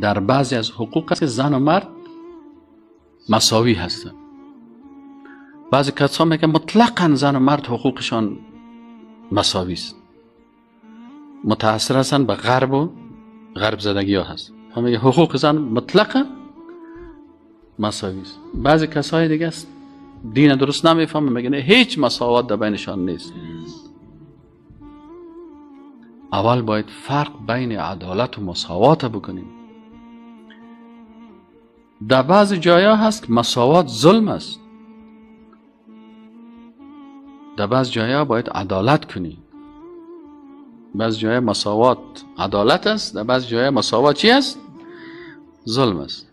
در بعضی از حقوق است که زن و مرد مساوی هستند. بعضی کسا میگن مطلقاً زن و مرد حقوقشان مساوی است. متاثر هستن به غرب و غرب زدگی ها هست. هم میگه حقوق زن مطلقاً مساوی است. بعضی کسای دیگه است دین درست نمیفهمن، میگن هیچ مساوات در بینشان نیست. اول باید فرق بین عدالت و مساوات بکنیم. در بعضی جایا هست مساوات ظلم است، در بعض جایا باید عدالت کنی. بعض جایا مساوات عدالت است، در بعض جایا مساوات چی است؟ ظلم است.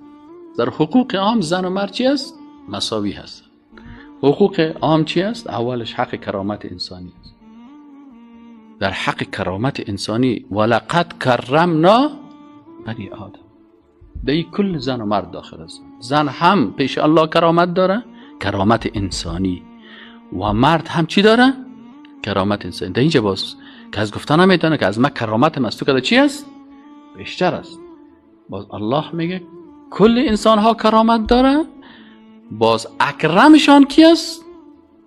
در حقوق عام زن و مرد چی است؟ مساوی هست. حقوق عام چی است؟ اولش حق کرامت انسانی است. در حق کرامت انسانی ولقد کرمنا بنی آدم، در کل زن و مرد داخل است. زن هم پیش الله کرامت داره، کرامت انسانی، و مرد هم چی داره؟ کرامت انسانی. در اینجا باز که از گفتن نمیتونه که از ما کرامت مستو کده چی است؟ بیشتر است. باز الله میگه کل انسان ها کرامت داره، باز اکرمشان کی است؟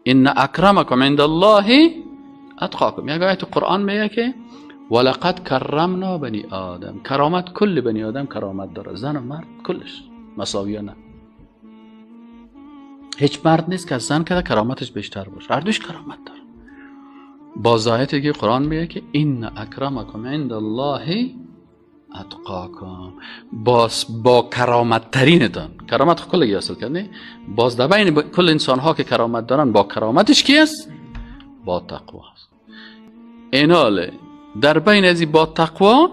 ان اکرمکم عند الله اتقاکم. یک آیت قرآن میگه که ولقد کرمنا بنی آدم. کرامت کل بنی آدم کرامت داره، زن و مرد کلش مساویه. نه هیچ مرد نیست که از زن که کرامتش بیشتر باشه، هر دوش کرامت داره. باز آیت دیگه قرآن میگه که ان اکرمکم عند الله اتقاکم. باز با کرامت ترینتان، کرامت کل حاصل کرده، باز در بین کل انسان ها که کرامت دارن با کرامتش کی است؟ با تقوا است. ایناله در بین ازی با تقوا،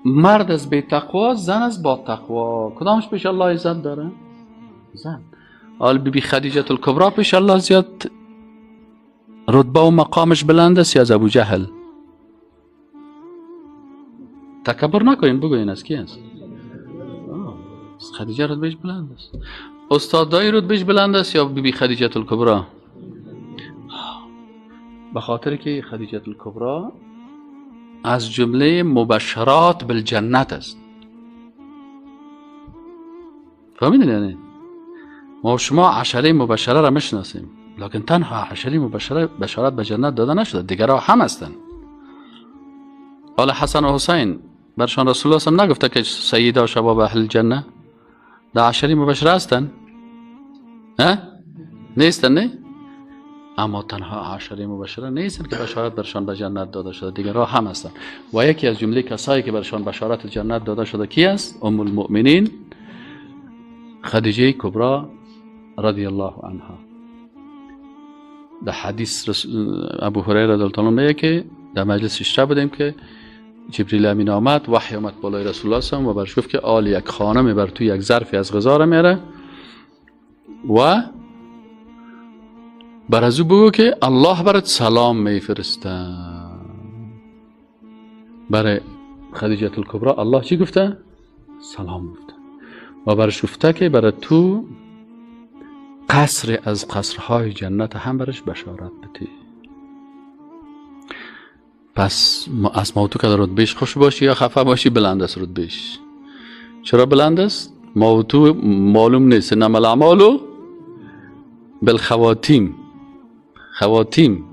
مرد از بی تقوا، زن از با تقوا، کدامش پیش الله عزت داره؟ زن. حال بی بی خدیجه الکبرا پیش الله زیاد رتبه و مقامش بلند است یا از ابو جهل؟ تکبر نکنین، بگوین از کی است؟ خدیجه رتبهش بلند است. استاد دایی رتبهش بلند است یا بی بی خدیجه الکبرا؟ به خاطر که خدیجه الکبرا از جمله مبشرات بالجنت است. فهمیدین؟ یعنی ما شما عشره مبشره را میشناسیم، لکن تنها عشره مبشره بشارت به جنت داده نشده، دیگرها هم هستند. حالا حسن و حسین برشان رسول الله صلی نگفته که سیدا شباب اهل جنه در عشره مبشره هستند؟ ها؟ نیستن نه؟ اما تنها عشره مبشره نیستن که بشارت برشان به جنت داده شده، دیگرها هم هستند. و یکی از جمله کسایی که برشان بشارت جنت داده شده کی است؟ ام المؤمنین خدیجه کبرا رضی الله عنها. در حدیث ابو هریره رضی الله عنه میگه که در مجلس شب بودیم که جبریل امین آمد، وحی آمد بالای رسول الله صلی الله علیه و برش گفت که آل یک خانم بر تو یک ظرفی از غذا را میاره و بر از او بگو که الله برات سلام میفرسته. برای خدیجه الکبرا الله چی گفته؟ سلام گفته. و برش گفته که برای تو قصر از قصرهای جنت هم برش بشارت بده. پس از ما تو که رتبهش خوش باشی یا خفه باشی، بلند است رتبهش. چرا بلند است؟ ما تو معلوم نیست. انما الاعمال بالخواتیم. خواتیم،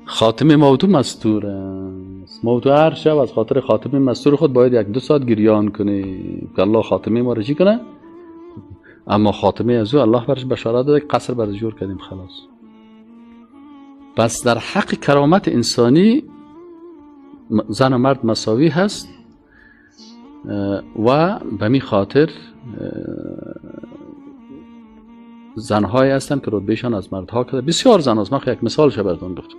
خاتمه ما تو مستور است. ما تو هر شب از خاطر خاتمه مستور خود باید یک دو ساعت گریان کنی که الله خاتمه ما رو چی کنه. اما خاتمه از او الله برش بشارت داده، قصر برش جور کردیم خلاص. پس در حق کرامت انسانی زن و مرد مساوی هست و به می خاطر زنهایی هستند که رتبهشان از مردها کرده. بسیار زن هست. من یک مثال براتون گفتم.